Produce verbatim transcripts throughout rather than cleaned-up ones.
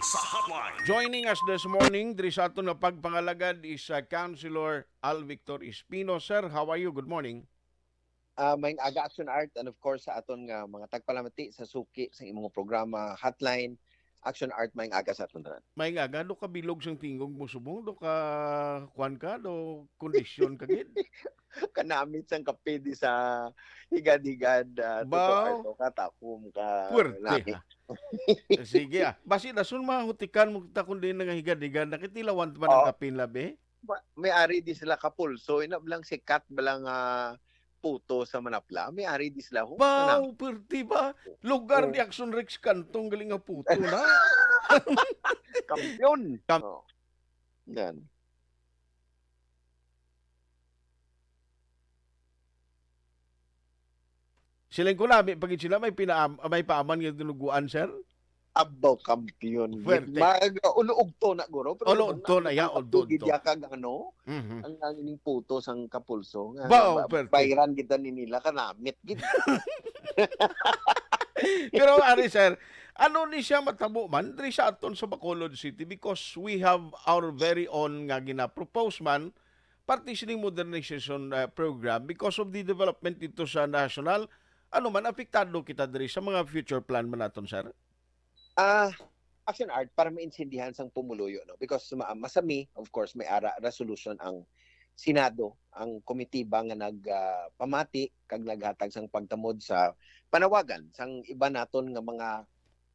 sa Hotline. Joining us this morning, diri sa aton nga pagpangalagad is, uh, Councilor Al Victor Espino. Sir, how are you? Good morning. Ah, maayong aga, Action Art, and of course sa aton nga mga tagpalamati sa suki sa imong programa, Hotline. Action Art, maayong aga sa aton tanan. Maayong aga, do ka bilog sang tingog mo subong, do ka, kuwan ka, do kondisyon ka gid? Kanamit sang kape di sa higad-higad, ah, Tuto Baw. Arto, katakom ka Puwerte, nami. Ha? Sige, ah. Basi dason mahutikan mo kita kung di na nga higad-higad, nakitilawan man ang Oo. Kapin labi. Ma-, may ari di sila kapulso, ina lang sikat ba lang, ah, puto sa manapla? May ari di sila, ho? Baw, Kanami. Puwerte ba? Lugar Oo. Di Action Rex Kantong galing nga puto na. Kampiyon. Kam- Oh. Yan. Siling ko na, may pagid sila, may pinaam-, may paaman nga dinuguan, sir? Abaw, kampiyon, gid. Puwerte. Ma-, ulo ugto na, guro, pero Ulo ugto na, ya, ulo ugto, ugto. Gid ya kag ano, Mhm. ang, ang ining puto sang kapulso, nga Baw, ba-, puwerte. Bayran gid ni nila, kanamit gid. Pero, ari, sir, ano ni siya matabo man diri sa aton sa Bacolod City? Because we have our very own nga gina-propose man, parte sining modernization, uh, program because of the development dito sa national. Ano man, apektado kita diri sa mga future plan man naton, sir? Ah, Action Art, para maintindihan sang pumuluyo, no? Because ma-, masami, of course, may ara resolution ang Senado, ang komitiba nga nag, ah, pamati kag naghatag sang pagtamod sa panawagan sang iba naton nga mga,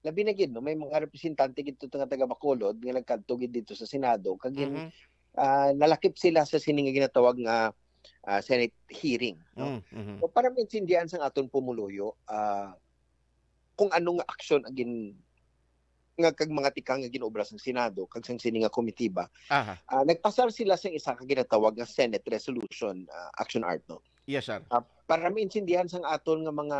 labi na gid, no, may mga representante gid to nga taga Bacolod nga nagkadto gid dito sa Senado kag gin-, Mhm. ah, nalakip sila sa sini nga ginatawag nga, ah, Senate hearing, no? Mm, mhm. So, para maintindihan sang aton pumuluyo, ah, kung ano nga aksyon ang gin-, nga kag mga tikang nga ginobra sang Senado kag sang sini nga komitiba, Aha. ah, nagpasar sila sang isa ka ginatawag nga Senate resolution, ah, Action Art, no? Yes, sir. Ah, para maintindihan sang aton nga mga,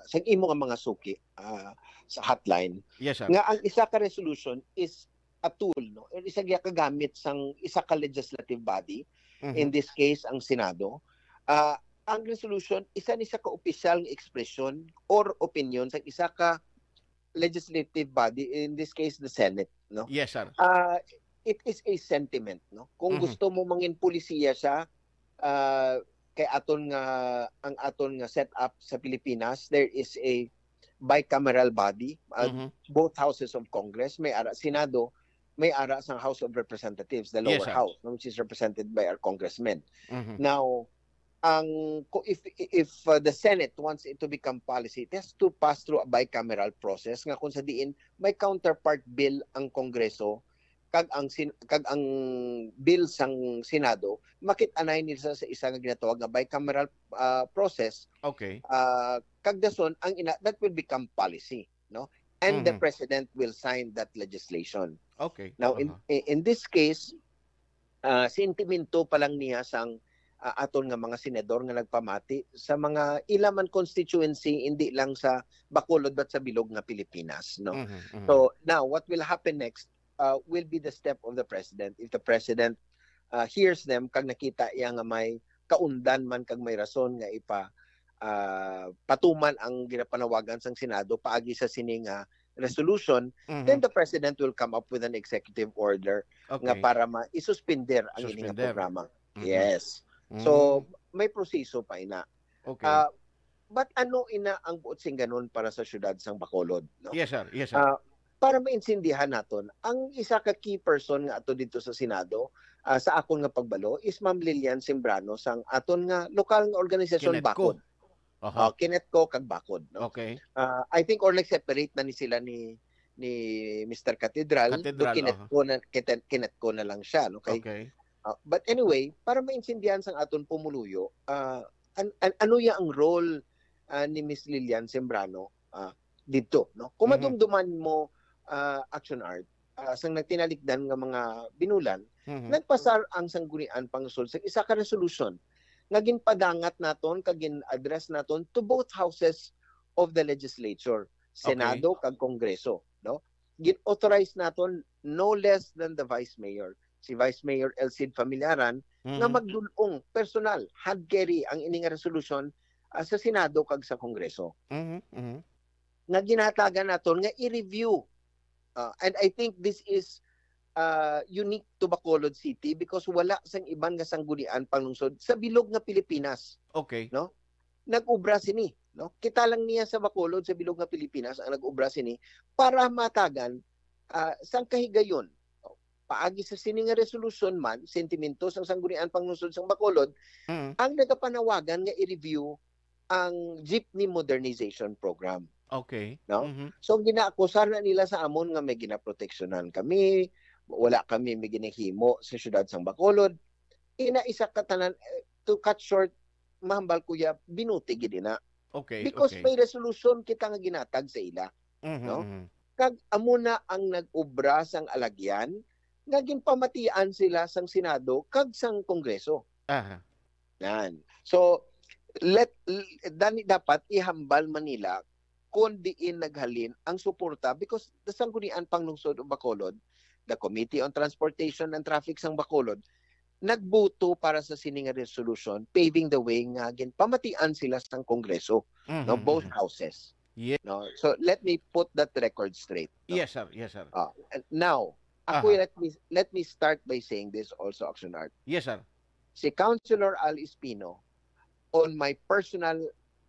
sang imo nga mga suki, ah, sa hotline, Yes, sir. nga ang isa ka resolution is a tool, no? Isa giya ka gamit sang isa ka legislative body, Mhm. in this case, ang Senado. Ah, ang resolution, isa ni siya ka opisyal nga ekspresyon or opinion sang isa ka legislative body, in this case, the Senate, no? Yes, sir. Ah, it is a sentiment, no? Kung Mhm. gusto mo mangin polisiya siya, ah, kay aton nga, ang aton nga setup sa Pilipinas, there is a bicameral body, uh, Mhm. both houses of Congress, may ara Senado, may ara sang House of Representatives, the Yes, lower sir. house, no, which is represented by our congressmen. Mhm. Now, ang, ko-, if, if, uh, the Senate wants it to become policy, it has to pass through a bicameral process nga kung sa diin may counterpart bill ang Kongreso kag ang sin-, kag ang bill sang Senado, makit-anay nila sa, sa isa nga ginatawag nga bicameral, ah, process. Okay. Ah, kag dason, ang ina, that will become policy, no? And the Mhm. president will sign that legislation. Okay. Now, in, Aha. in, in this case, ah, sentimento pa lang niya sang, ah, aton nga mga senador nga nagpamati sa mga ila man constituency, hindi lang sa Bacolod but sa bilog nga Pilipinas, no? Mhm, mhm. So, now, what will happen next, uh, will be the step of the president. If the president, uh, hears them, kag nakita iya nga may kaundan man kag may rason nga ipa, ah, patuman ang ginapanawagan sang Senado paagi sa sini nga resolution, Mhm. then the president will come up with an executive order nga Okay. para ma-, isuspender ang ini nga Suspender. programa. Mhm. Yes. So, Mm. may proseso pa ina. Okay. Ah, but ano ina ang buot singganon para sa siyudad sang Bacolod, no? Yes, sir. Yes, sir. Ah, para maintindihan naton, ang isa ka key person nga ato dito sa Senado, ah, sa akon nga pagbalo, is Ma'am Lilian Sembrano sang aton nga lokal nga organisasyon, Kinetco. Bakod. Aha. Ah, Kinetco kag Bakod, no? Okay. Ah, I think or nag-separate na ni sila ni, ni Mister Catedral, do Catedral, Kinetco aha. na, Kete-, Kinetco na lang siya, no? Kay, Okay. ah, but anyway, para maintindihan sang aton pumuluyo, ah, an-, an-, ano ya ang role, ah, ni Miss Lilian Sembrano, ah, didto, no? Kung Mhm. madumduman mo, ah, Action Art, ah, sang nagtinalikdan nga mga binulan, Mhm. nagpasar ang Sangguniang Pangusulod sa isa ka resolution nga ginpadangat naton kag gin-address naton to both houses of the legislature, Okay. Senado kag Kongreso, no? Gin-authorize naton no less than the Vice Mayor, si Vice Mayor El Cid Familiaran, nga Mhm. magdul-ong personal, hand carry ang ini nga resolution, ah, sa Senado kag sa Kongreso. Mhm, mhm. Nga ginahatagan naton nga i-review Uh, and I think this is uh, unique to Bacolod City because wala sang iban nga sanggunian panglungsod sa bilog nga Pilipinas. Okay. No? Nag-ubra sini, no? Kita lang niya sa Bacolod, sa bilog nga Pilipinas ang nag-ubra sini para matagan uh, sang kahigayon. Paagi sa sini nga resolution man, sentimento sang sanggunian panglungsod sang Bacolod, mm, ang nagapanawagan nga i-review ang jeepney modernization program. Okay. No? Mm-hmm. So, ginaakusar na nila sa amon nga may ginaproteksyonan kami, wala kami may ginahimo sa siyudad sang Bacolod. Ina isa ka tanan, eh, to cut short, mahambal kuya, binuti gid ina. Okay. Because okay, may resolution kita nga ginatag sa ila. Mm-hmm. No? Mm-hmm. Kag amo na ang nag-ubra sang alagyan nga ginpamatian sila sang Senado kag sang Kongreso. Aha. Yan. So, let, dani dapat ihambal man nila kung diin naghalin ang suporta because the Sanggunian Panglungsod of Bacolod, the Committee on Transportation and Traffic sang Bacolod, nagbuto para sa sini nga resolution, paving the way nga ginpamatian sila sang Kongreso, mm-hmm, no, both houses. Yes. No? So let me put that record straight. No? Yes, sir. Yes, sir. Uh, now, ako, aha, Let me let me start by saying this also, Action Art. Yes, sir. Si Councilor Al Espino, on my personal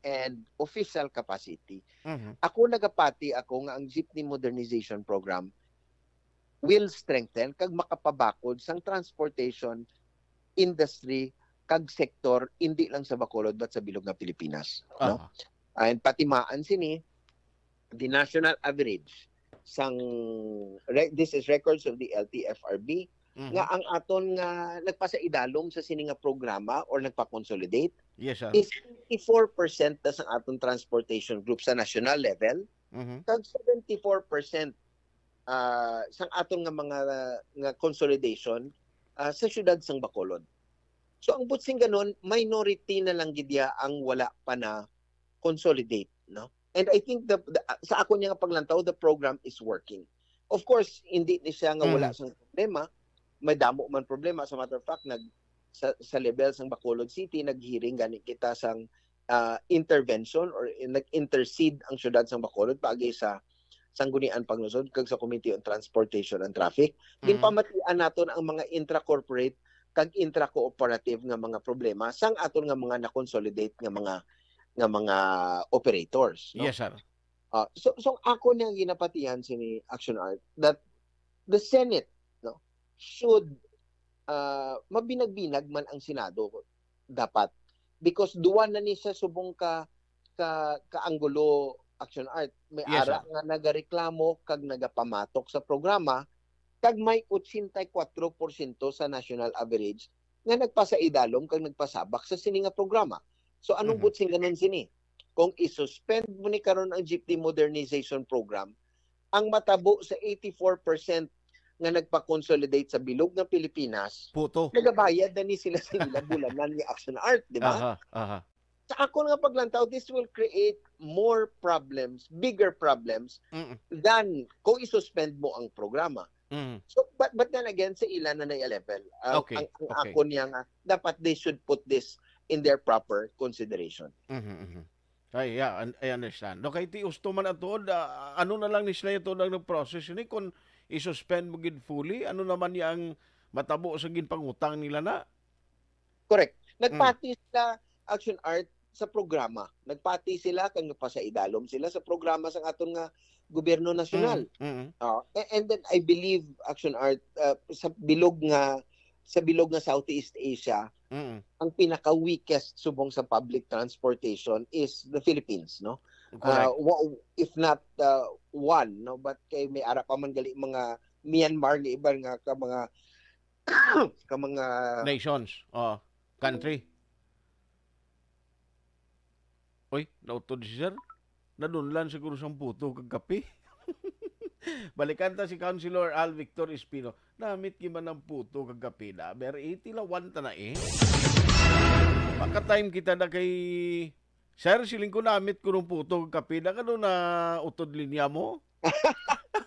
and official capacity, mm-hmm, ako nagapati ako nga ang jeepney modernization program will strengthen kag makapabakod sang transportation industry kag sektor, hindi lang sa Bacolod but sa bilog nga Pilipinas. No? Aha. And patimaan sini, the national average sang re- this is records of the L T F R B, mm-hmm, nga ang aton nga nagpasaidalom sa sini nga programa or nagpa-consolidate, yes, sir, is fifty-four percent na sang aton transportation group sa national level, mm-hmm, kag seventy-four percent ah, sang aton nga mga nga consolidation, ah, sa siyudad sang Bacolod. So ang buot sing ganon, minority na lang gid ya ang wala pa na consolidate, no? And I think the, the sa ako niya nga paglantaw, the program is working. Of course, hindi ni siya nga wala, mm, sang problema. May damo man problema. As a matter of fact, nag sa, sa level sang Bacolod City, naghearing gani kita sang ah, intervention or in- nag-intercede ang siyudad sang Bacolod paagi sa Sanggunian Panglungsod kag sa Committee on Transportation and Traffic. Mm. Ginpamatian naton ang mga intra-corporate kag intra-cooperative nga mga problema sang aton nga mga na-consolidate nga mga nga mga operators, no? Yes, sir. Ah, so so ako nga ginapatihan sini, Action Art, that the Senate, no, should ah, mabinag-binag man ang Senado dapat, because duwa na ni siya subong ka ka kaanggulo, Action Art. May, yes, ara, sir, nga nagareklamo kag nagapamatok sa programa, kag may ochenta y kuwatro porsyento sa national average nga nagpasaidalom kag nagpasabak sa sini nga programa. So anong, mhm, buot sing ganon sini? Kung i-suspend mo ni karon ang jeepney modernization program, ang matabo sa eighty-four percent nga nagpa-consolidate sa bilog nga Pilipinas, puto, nagabayad na ni sila sa ila bulanan nga Action Art, di ba? Aha, aha. Sa ako nga paglantaw, this will create more problems, bigger problems, mm, than kung i-suspend mo ang programa. Mm. So, but but then again, sa ila na na level. Ang, okay, ang, ang, okay, ako niya nga, dapat they should put this in their proper consideration. Mhm, mhm. Ay, yeah, I understand. Okay, ti gusto man ato, ah, ano na lang ni sila ito ang nag-process ni kung i-suspend mo gid fully, ano naman niya ang matabo sa ginpangutang nila na? Correct. Mm. Nagpati sila, Action Art, sa programa. Nagpati sila kag nagpasaidalom sila sa programa sang aton nga gobyerno nasyonal. Mm, mm. Ah, a- and then I believe, Action Art, ah, sa bilog nga sa bilog nga Southeast Asia, mm, ang pinaka-weakest subong sa public transportation is the Philippines, no? Correct. Ah, wa- if not, ah, one, no, but kay may ara pa man gali mga Myanmar nga iban nga ka mga ka mga nations, oh, country. Uy, nautod si sir. Nadunlan siguro sang puto kag kape. Balikan ta si Councilor Al Victor Espino. Namit gid man ang puto kag kape na. Ber, itilawan ta na eh. Maka-time kita na kay sir, siling ko namit ko nung puto kag kape na. Kano na utod linya mo?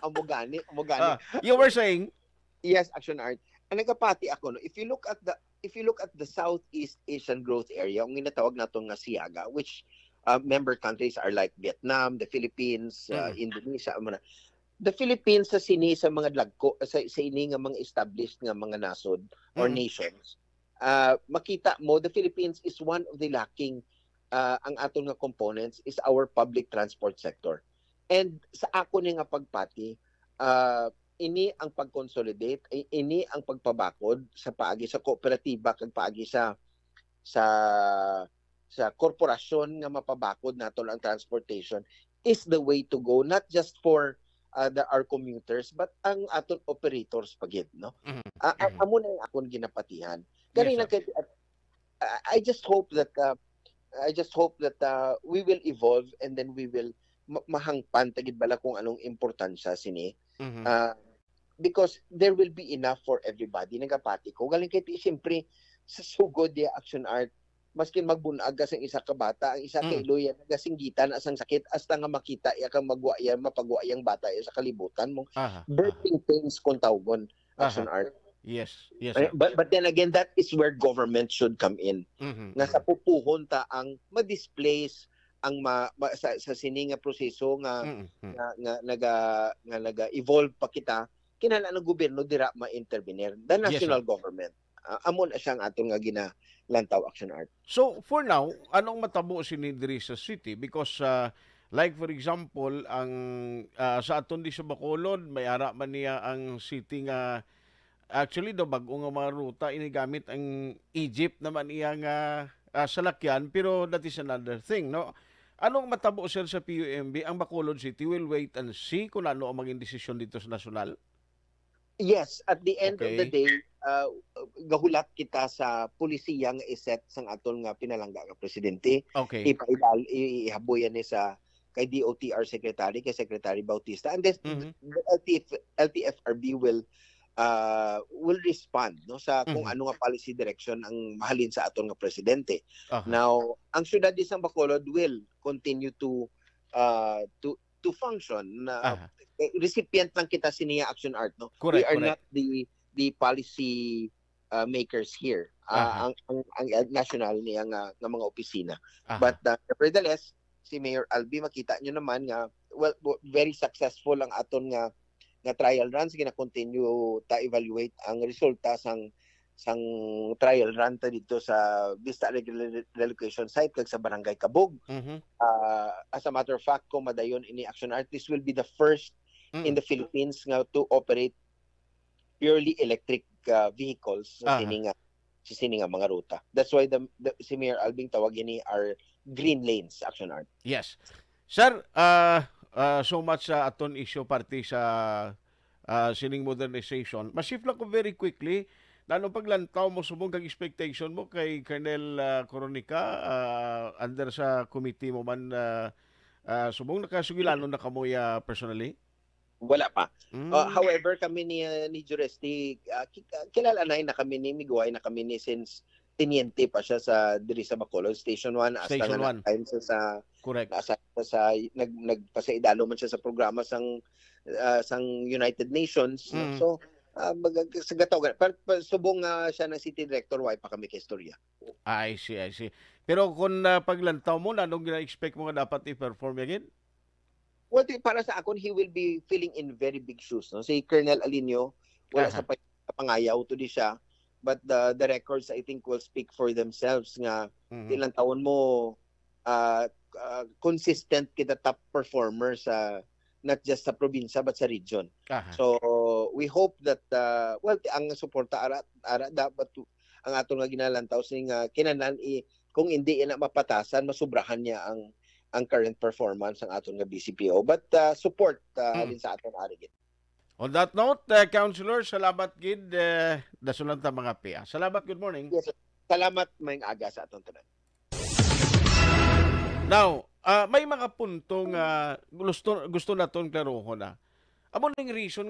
Amo gani, amo gani. Ah, you were saying? Yes, Action Art. Ang nagapati ako, no, if you look at the if you look at the Southeast Asian Growth Area, ang ginatawag nato nga SEAGA, which uh, member countries are like Vietnam, the Philippines, uh, mm, Indonesia, amo na. the Philippines sa sini sa mga dagko sa, sa ini nga mga established nga mga nasod or Mm. nations, ah, makita mo the Philippines is one of the lacking, ah, ang aton nga components is our public transport sector. And sa ako ni nga pagpati, ah, ini ang pag-consolidate, i- ini ang pagpabakod sa paagi sa kooperatiba kag paagi sa sa sa korporasyon nga mapabakod nato ang transportation is the way to go, not just for uh, the our commuters but ang aton operators pa gid, no? Mhm. Ah, ah, Mhm. Amo na ang akon ginapatihan. Yes, Gani sir. Nagka- I I just hope that uh, I just hope that uh, we will evolve and then we will ma- mahangpan ta gid bala kung anong importansya sini. Mhm. Uh, because there will be enough for everybody. Nagapati ko. Galing kay ti, siyempre, sa sugod di Action Art, maskin magbunag ka sang isa ka bata, ang isa ka Mm. iloy yan, nagasinggitan na sang sakit, hasta nga makita iya kang magwa iya, mapagwa iyang bata iya sa kalibutan mo. Aha, aha. Birthing pains kung tawgon, Action Aha. Art. Yes, yes, Eh, sir. but, but then again, that is where government should come in. Mhm, Nga sa mhm. pupuhon ta ang ma-displace ang ma, ma- sa, sa sini nga proseso nga Mm, mm. nga, nga naga nga naga-evolve pa kita, kinahanglan ang gobyerno dira ma-intervenir, the Yes, sir. national government. Ah, amo na siya ang aton nga ginalantaw, Action Art. So, for now, anong matabo sini diri sa city? Because, ah, like, for example, ang, ah, sa aton di sa Bacolod, may ara man niya ang city nga, actually, daw bag-o nga mga ruta, inigamit ang Egypt naman iya nga, ah, salakyan, pero that is another thing, no? Anong matabo, sir, sa P U M B? Ang Bacolod City will wait and see kung ano ang maging desisyon dito sa nasyonal? Yes, at the end of the Okay. day, uh, gahulat kita sa polisiya nga iset sang aton nga pinalangga nga presidente. Okay. Ipaidal, i- ihaboy yan ni sa kay D O T R secretary, kay Secretary Bautista. And then Mhm. the L T F, L T F R B will uh, will respond, no, sa kung Mhm. ano nga policy direction ang mahalin sa aton nga presidente. Aha. Now, ang syudad di sang Bacolod will continue to uh, to to function na Aha. eh, recipient lang kita sini nga Action Art, no? Correct, We are correct. not the the policy uh, makers here. Ah, Aha. ang, ang ang national niya nga, nga mga opisina. Aha. But uh, nevertheless, si Mayor Albi, makita nyo naman nga well, w- very successful ang aton nga nga trial runs. Gina-continue ta evaluate ang resulta sang sang trial run ta dito sa Vista Alegre Relocation Site kag sa Barangay Kabug. Mhm. Ah, as a matter of fact, kung madayon ini, Action Art, this will be the first Mm. in the Philippines nga to operate purely electric uh, vehicles sa Aha. sini nga sa sini nga mga ruta. That's why the, the si Mayor Alvin tawag ini are green lanes, Action Art. Yes. Sir, uh, uh, so much sa aton issue parte sa uh, sining modernization. Ma-shift lang ko very quickly. Nanong paglantaw mo subong kag expectation mo kay Colonel uh, Coronica uh, under sa committee mo man uh, uh, subong nakasugilanon na kamo ya personally? Wala pa. Mm. Uh, however, kami ni uh, ni Juresti, uh, ki- uh, kilala na na kami ni Miguay na kami ni since tiniente pa siya sa diri sa Bacolod Station one hasta Station nga one. Time sa, sa Correct. Nasa sa nag nagpasaidalo man siya sa programa sang uh, sang United Nations. Mm. So uh, mag, sa gataw pa, pa, subong nga uh, siya ng city director, why pa kami kaistorya. I see, I see. Pero kung uh, paglantaw mo, anong gina-expect mo nga dapat i-perform again? Well, ti- para sa akon, he will be filling in very big shoes. No? Si Colonel Alinio, wala Aha. sa pa- sa pangayaw to di siya. But the, the records, I think, will speak for themselves nga Mhm. ilang taon mo uh, uh, consistent kita top performer sa not just sa probinsya but sa region. Aha. So we hope that uh, well ti- ang suporta ara ara dapat ang ato nga ginalantaw sing uh, kinanan i kung hindi ina mapatasan masubrahan niya ang ang current performance ng aton nga B C P O but uh, support uh, Mm. halin sa aton arigit. On that note, uh, Councilor, salamat gid uh, dasolan ta mga pia. Salamat, good morning. Yes, sir. Salamat, maayong aga sa aton tanan. Now, uh, may mga punto nga gusto gusto naton klarohon na. Amo ning reason nga